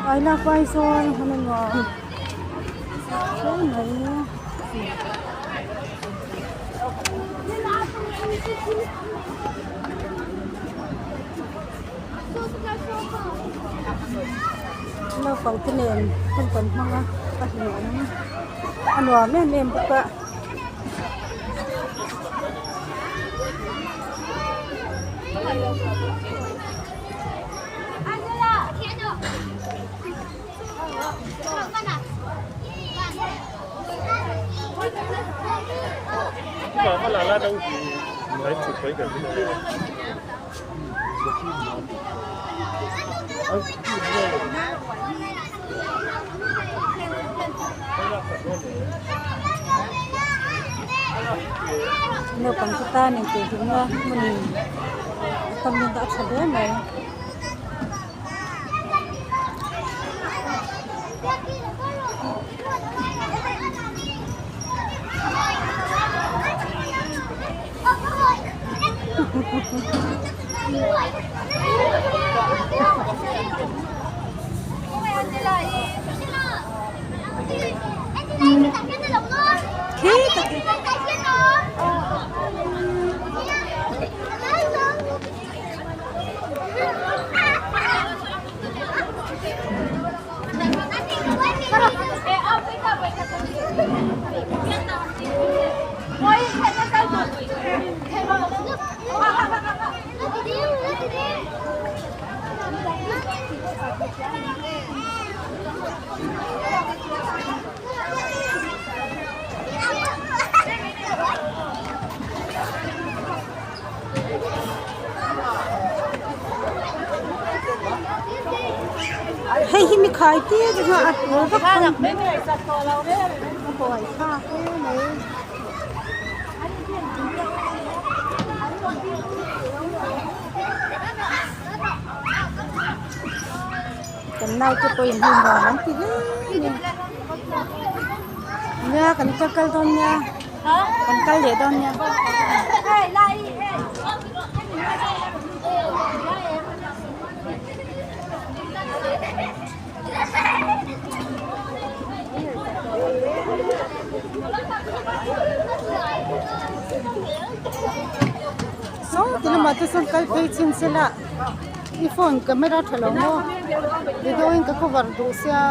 I love Aizawl hmun a nuam hle mai. Naupang te nen hun kan hmang a a hlimawm a nuam em em bawk a. Naupang te tan intihhlimna hmun a tam in a tha hle mai. Hei hi mi khai tir ringawt a tul vak pawn a buai thlak hle mai. Kan naute pawhin hei nuam an ti hle a ni. Nia kan kal kal dawn nia kan kal leh dawn nia. Saw ti lamah te sawn kal phei chhin se la i phone camera tha lo maw video in ka cover duh sia.